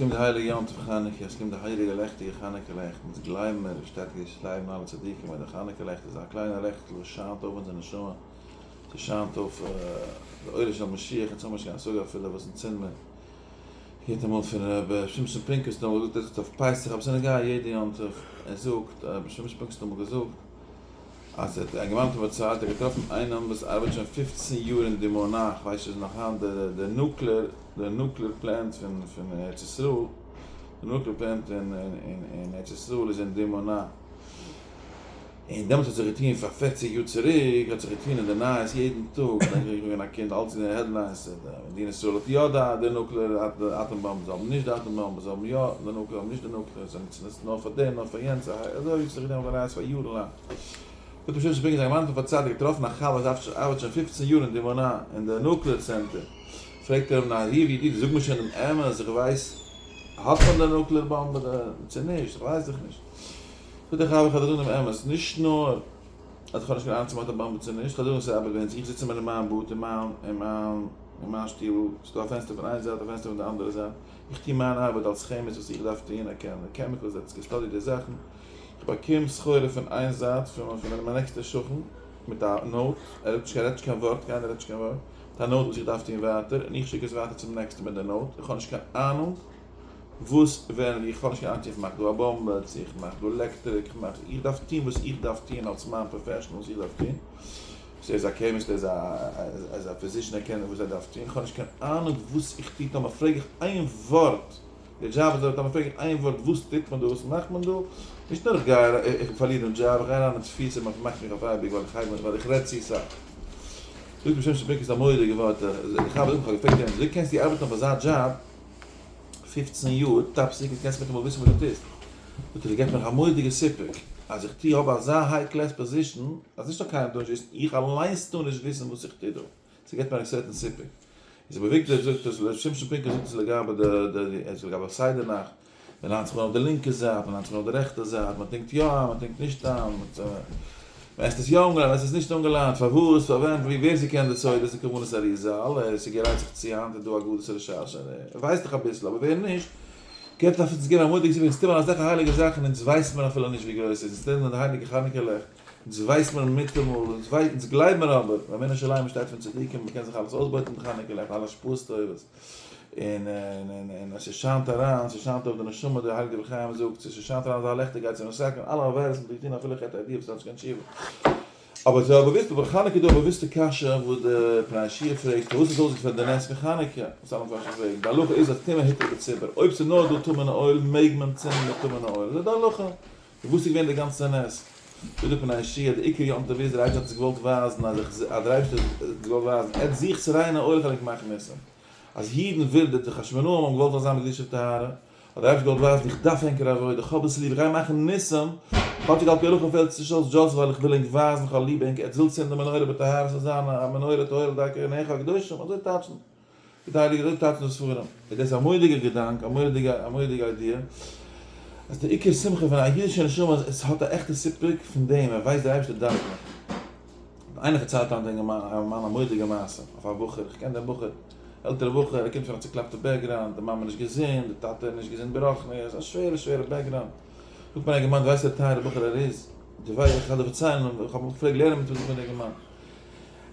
קומט די הייליגע יום טוב חנוכה, עס קומט די הייליגע לעכטיגע חנוכה לעכט, אונז גלייבן מיר, עס שטייט געוויס גלייבן אלע צדיקים אז די חנוכה לעכט איז א קליינע לעכטל וואס שיינט אויף אונזער נשמה, ס'שיינט אויף די אורה של משיח, אונז האבן נישט קיין השגה אפילו וואס אונז צינד מיר. געהערט אמאל פון ר' שמשון פינקוס נאר געזאגט ער זאגט אויף פסח אבער ס'איז נוגע יעדע יום טוב, ער זאגט, ר' שמשון פינקוס האט אמאל געזאגט, אז ער האט א געוואנט איבער צייט, ער האט געטראפן איינעם וואס ארבעט שוין 15 יאר אין דימונה, איך ווייס נישט איז נאך היינט די nuclear די nuclear plant פון פון ארץ ישראל, די nuclear plant אין אין ארץ ישראל איז אין דימונה, און דעמאלטס האט זיך געטון פאר 40 יאר צוריק האט זיך געטון אין די נייעס יעדן טאג, דענק איך איך בין געווען א קינד אלץ אין די headlines, מדינת ישראל האט יא די די nuclear atom באמבע, זיי האבן נישט די אטאם באמבע, זיי האבן יא די nuclear האבן נישט די nuclear, זיי נוצן עס נאר פאר דעם נאר פאר יענץ, אזוי האט זיך געטון אויף די נייעס פאר יארן לאנג. האט רבי שמשון פינקוס א געוואנט פאר צייט געטראפן א חבר וואס ארבעט שוין 15 יאר אין דימונה אין די nuclear center, פרעגט ער אים נא אהוב ידידי זאג מיר שוין דעם אמת איך ווייס האט מען די nuclear באמבע צו נישט איך ווייס דאך נישט. זאגט דער חבר איך וועל דיר זאגן דעם אמת נישט נאר אז איך האב נישט קיין אהנונג צו מען האט א באמבע צו נישט, איך וועל דיר זאגן וואס ס'ארבעט ביי אונז, איך זיץ אין מיין באד אין מיין אין מיין אין מיין שטיבל, ס'איז דא א פענסטער פון איין זייט א פענסטער פון די אנדערע זייט, איך טו מיין ארבעט אלס כעמיסט וואס איך דארף טון, איך קען chemicals, איך האב גע study ט די זאכן, איך באקום סחורה פון איין זייט פון פון מיין נעקסטע שכן מיט א note, ער רעדט נישט קיין ווארט, קיינער רעדט נישט קיין ווארט, מיט א note וואס איך דארף טון ווייטער, און איך שיק עס ווייטער צום נעקסטן מיט די note, איך האב נישט קיין אהנונג וואס ווען איך האב נישט קיין אהנונג צו איך מאך דא א באמבע, צו איך מאך דא עלעקטריק, איך מאך, איך דארף טון וואס איך דארף טון אלס מיין professional וואס איך דארף טון, וואס ער איז א chemist, ער איז א ער איז א physician ער קען וואס ער דארף טון, איך האב נישט קיין אהנונג וואס איך טו, טאמער פרעג איך איין ווארט, די דזשאב איז דארט, טאמער פרעג איך איין ווארט וואס טוט מען דא, וואס מאכט מען דא, נישט נאר איך גיי איך פארליר דעם דזשאב, איך גיי אריין אין תפיסה, מען פארמאכט מיך אויף אייביג ווייל איך הייב ווייל איך רעד צו סאך. זאגט רבי שמשון פינקוס א מורא'דיגע ווארט, איך האב געפרעגט אים, וויאזוי קענסטו ארבעטן אויף אזא דזשאב 15 יאר, top secret, קענסט מיטאמאל וויסן וואס דו טוסט? זאגט ער, עס געבט מיך א מורא'דיגע סיפוק אז איך טו האב אזא high class position, אז נישט נאר קיינער טאר נישט וויסן, איך אליינס טאר נישט וויסן וואס איך טו דא, ס'געבט מיר א certain סיפוק. איז רבי אביגדור זאגט עס, רבי שמשון פינקוס זאגט עס לגבי די די לגבי סדר נאכט, מען ליינט זיך אן אויף די לינקע זייט, מען ליינט זיך אן אויף די רעכטע זייט, מען טונקט יא איין, מען טונקט נישט איין, מען עסט עס יא אנגעליינט, מען עסט עס נישט אנגעליינט, פארוואס, פארווען, ווי, ווער ס'קען די סודות און כוונות אריז"ל, ער ס'גערייט זיך צו היינט איז דא הגדות רש"ש, ער ווייסט דאך אביסל, אבער ווער נישט, געבט דארף אונז געבן א מורא'דיגע סיפוק, אונז טוען אזעלכע הייליגע זאכן, אונז ווייסט מען אפילו נישט ווי גרויס ס'איז, אונז טוען די הייליגע חנוכה לעכט, אונז ווייסט מען מיטאמאל, אונז ווייסט, אונז גלייב מיר אבער, באמונה שלימה שטייט פון צדיקים, מ'קען זיך אלעס אויסבויטן מיט חנוכה לעכט, אלע השפעות טובות, און און און אז ס'שיינט אריין, ס'שיינט אויף די נשמה, דער הייליגער רבי חיים זאגט, ס'שיינט אריין אזא לעכטיגקייט צו מתקן אלע עבירות וואס מ'האט געטון אפילו חטא הידוע וואס האט נישט קיין תשובה. אבער ס'איז א באוויסטע, ביי חנוכה איז דא א באוויסטע קשיא וואס די פני יהושע פרעגט, פארוואס איז אויסגעפעלט די נס פון חנוכה? וואס אלע מפרשים פרעגן, די הלכה איז אז טומאה הותרה בציבור, אויב ס'איז נאר דא טמא'נע oil מעג מען צינדן מיט טמא'נע oil, אזוי איז די הלכה. און וואס איז געווען די גאנצע נס? זאגט די פני יהושע, די עיקר יום טוב איז, דער אייבערשטער האט אונז געוואלט ווייזן אז איך אז דער אייבערשטער האט געוואלט ווייזן, עטס זוכטס ריינע oil כ'וועל ענק מאכן ניסים. אז אידן וויל די חשמונאים האבן געוואלט זאל זיין בקדושה וטהרה, האט דער אייבערשטער געוואלט ווייזן איך דארף ענקער עבודה, איך האב עס ליב, איך גיי מאכן ניסים, כאטשיג על פי הלכה פעלט עס נישט אויס just ווייל איך וויל ענק ווייזן איך האב ליב ענק, עטס ווילטס צינדן מנורה בטהרה ס'זאל זיין א מנורה טהורה לדרכי עיניך הקדושים, אזוי טייטשן די הייליגע אזוי טייטשן די ספרים. איז דאס א מורא'דיגע געדאנק, א מורא'דיגע א מורא'דיגע idea, אז די עיקר שמחה פון א אידישע נשמה איז עס האט א עכטע סיפוק פון דעם, ער ווייסט דער אייבערשטער דארף מיך. איינער פארציילט היינט א מאן א מורא'דיגע מעשה אויף א בחור, איך קען דעם בחור, עלטערע בחור, ער קומט פון א צוקלאפטע background, די מאמע נישט געזונט, די טאטע נישט געזונט ברוחניות, א שווערע שווערע background. זאגט מיר א אינגערמאן, דו ווייסט ווי א טייערע בחור ער איז? דו ווייסט, איך וועל דיר פארציילן, איך האב געפלעגט לערנען מיט אים, זאגט מיר דער אינגערמאן, ער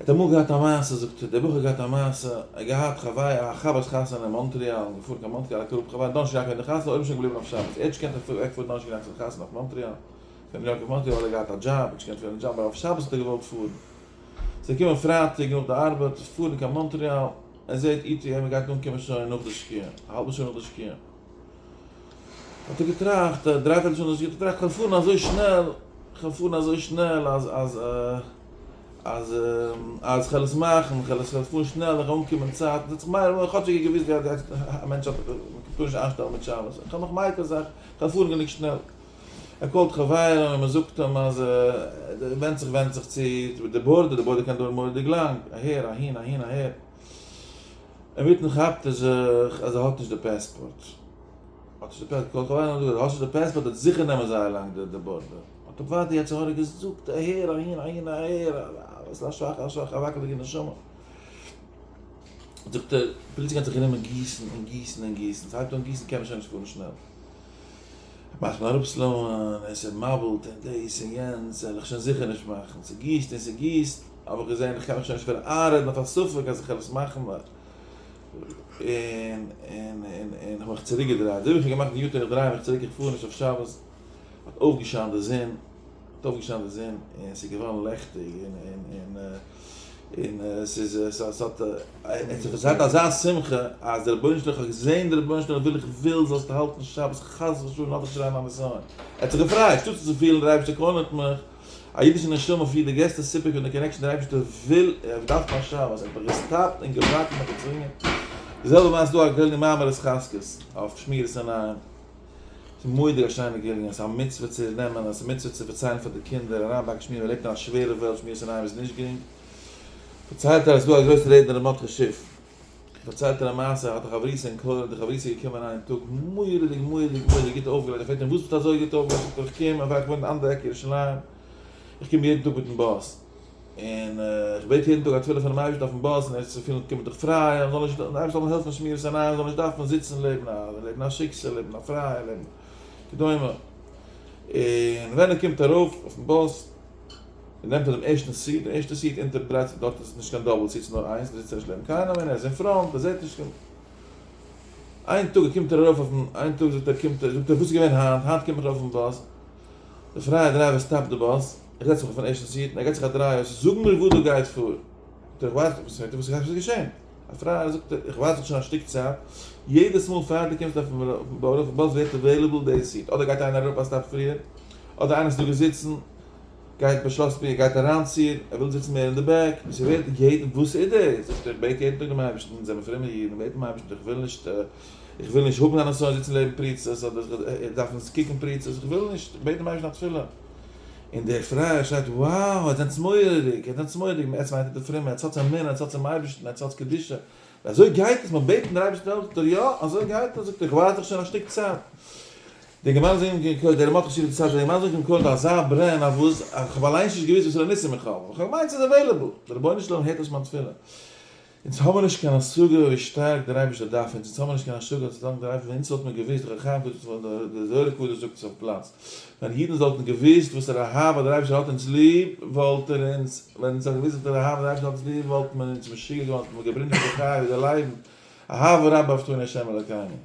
האט אמאל געהאט א מעשה, זאגט ער, דער בחור האט געהאט א מעשה, ער האט געהאט חבר, א חבר'ס חתונה אין מאנטריאל, געפארן קיין מאנטריאל, א קרוב חבר, דאנערשטאג נאכט געווען די חתונה, אויב נישט שוין געבליבן אויף שבת, ער האט נישט געקענט אוועקפארן דאנערשטאג נאכט צו די חתונה אויף מאנטריאל, פון ניו יארק אויף מאנטריאל ווייל ער האט געהאט א דזשאב, האט נישט געקענט פארן דזשאב, אבער אויף שבת האט ער געוואלט פארן. ס'איז געקומען פרייטאג נאך די ארבעט, פארן קיין מאנטריאל, ער זעט ETA מען גייט אנקומען שוין נאך די שקיעה, א האלבע שעה נאך די שקיעה. האט ער געטראכט, א דרייפערטל שעה נאך די שקיעה, האט ער געטראכט, כ'וועל פארן אזוי שנעל, כ'וועל פארן אזוי שנעל אז אז אז אז כ'וועל עס מאכן, כ'וועל עס פארן שנעל, איך וועל אנקומען צייט, און ס'האט זיך מיר, כאטשיג ער געוואוסט אז א מענטש האט, מ'טאר נישט איינשטעלן מיט שבת, כ'וועל מיך מייקל זיין, כ'וועל פארן גענוג שנעל. ער call ט חברים און מען זאגט אים אז ווענדט זיך ווענדט זיך צו די border, די border קען דויערן מורא'דיג לאנג, אהער אהין אהין אהער, אינמיטן כאפט ער זיך אז ער האט נישט די פעספארט, האט נישט די passport, call ט חברים און זאגט אז האסט נישט די פעספארט וועט זיכער נעמען זייער לאנג די border, האט אים ווייטער יצר הרע געזאגט אהער אהין אהין אהער, אביסל א שוואכע א שוואכע א וואקעלדיגע נשמה. זאגט ער, פלוצלינג האט זיך גענומען גיסן און גיסן און גיסן, ס'הייבט אן גיסן קען מען שוין נישט פארן שנעל. מאכט מען אראפ slow ען, עס איז מבול'ט און דאס און יענץ, וועל איך שוין זיכער נישט מאכן, ס'גיסט און ס'גיסט, האב איך געזען איך קען מיך שוין נישט אפילו איינרעדן אויף א ספק אז איך וועל עס מאכן, און און און און האב מיך צוריק געדרייט, אזוי ווי איך האב געמאכט די U-turn איך דריי מיך צוריק איך פאר נישט אויף שבת, האט אויפגעשיינט די זון, האט אויפגעשיינט די זון און ס'איז געווארן לעכטיג און און און און ס'איז ס'האט ס'האט אזא שמחה אז דער רבונו של עולם איך האב געזען דער רבונו של עולם וויל איך וויל זאלסטו האלטן שבת חס ושלום לאזט דיך נישט אריין אין א נסיון ער האט זיך געפרייט שטאט צו פילן דער אייבערשטער corner ט מיך א אידישע נשמה פילט די גרעסטע סיפוק פון די connection דער אייבערשטער וויל ער דארף מיין שבת ער האט מיך געסטאפט און געווארט און מיך געצווינגען די זעלבע מעשה דא א גליון מאמר התחזקות אויף שמירת עיניים. ס'איז מורא'דיג א שיינע גליון, ס'איז א מצוה צו נעמען, עס איז מצוה צו פארציילן פאר די קינדער, אריינבאקן שמירה, מ'לעבט אין א שווערע וועלט, שמירת עיניים איז נישט גרינג. פארציילט ער אז ס'איז דא א גרויסע רעדנער ר' מרדכי שיף, פארציילט ער א מעשה, ער האט א חברותא אין כולל, די חברותא איז געקומען איין טאג מורא'דיג מורא'דיג מורא'דיג גוט אויפגעלייגט, ער פרעגט אים וואס ביסטו אזוי גוט אויפגעלייגט, זאגט ער איך קום, איך וואוין אין אנדערע עק ירושלים, איך קום יעדן טאג מיטן באס, און איך בעט יעדן טאג א תפילה פונעם אייבערשטן אויפן באס, און ער צו פילן קומט דאך פריי, אז מ'זאל נישט, דער אייבערשטער זאל מיר העלפן שמירת עיניים, מ'זאל נישט דארפן זיצן לעבן א, לעבן א שיקסע, לעבן א פרייע, לעבן כדומה. און ווען ער קומט ארויף אויפן באס, נעמט ער דעם ערשטן seat, די ערשטע seat אונטער דרייט זיך, דארט איז נישט קיין double seat, ס'איז נאר איינס, דא זיצט ער נישט לעבן קיינעם, און ער איז אין front, ער זעט נישט קיין. איין טאג קומט ער ארויף אויפן, איין טאג זאגט ער קומט ער, זאגט ער וואס איז געווען היינט, היינט קום איך ארויף אויפן באס, די פרייע driver סטאפט די באס, איך זעץ מיך אויפן ערשטן seat און ער געט זיך א דריי אויס, זאג מיר וואס דא גייט פאר. זאגט ער, איך ווייס נישט, פרעגט ער, וואס איז געשען? א פרייער זאגט ער, איך ווארט זיך שוין א שטיק צייט, יעדעס מאל פאר דו קומסט אויפן באס ווערט available די seat, אדער גייט איינער אראפ א stop פריער, אדער איינער איז דא געזיצן, גייט באשלאסט מיר, גייט אריינציר, ער וויל זיצן מער אין די back, ס'ווערט יעדן, וואס איז דאס? זאגט ער, איך בעט יעדן טאג דעם אייבערשטן, אונז זעמיר פרומע אידן, בעט דעם אייבערשטן, איך וויל נישט, איך וויל נישט האבן א נסיון זיצן לעבן פריצות, אדער דארפן קוקן פריצות, איך וויל נישט, איך בעט דעם אייבערשטן א תפילה. און דער פרייער שרייט, wow, עטס זענטס מורא'דיג, עטס זענטס מורא'דיג, עטס מיינט די פרומע, עטס האטס אמונה, עטס האטס צום אייבערשטן, עטס האטס קדושה, אזוי גייט עס, מען בעט און דער אייבערשטער העלפט, זאגט ער, יא, אזוי גייט עס, זאגט ער, איך ווארט דאך שוין א שטיק צייט. דער אינגערמאן איז אנגעקומען, דער ר' מרדכי שיף האט דערציילט, דער אינגערמאן איז אנגעקומען קודם אזא ברען אויף וואס, איך האב אליינס נישט געוואוסט וואסערע ניסים איך האב, איך האב געמיינט ס'איז available, דער רבונו של עולם הערט אויס מיין תפילה. אונז האבן נישט קיין השגה ווי שטארק דער אייבערשטער דארף אונז, אונז האבן נישט קיין השגה צו דאנקען דער אייבערשטער, ווען אונז וואלט מיר געוואוסט, דער חכם הקדוש, דער זוהר הקדוש זאגט עס אויף פלאץ, ווען אידן זאלטן געוואוסט וואסערע אהבה דער אייבערשטער האט אונז ליב, וואלט ער אונז, ווען אונז האבן געוואוסט וואסערע אהבה דער אייבערשטער האט אונז ליב, וואלט מען אונז משוגע געווארן, וואלט מען געברומט ווי די חיה, ווי די לייבן, אהבה רבה אהבתנו ה' אלוקינו.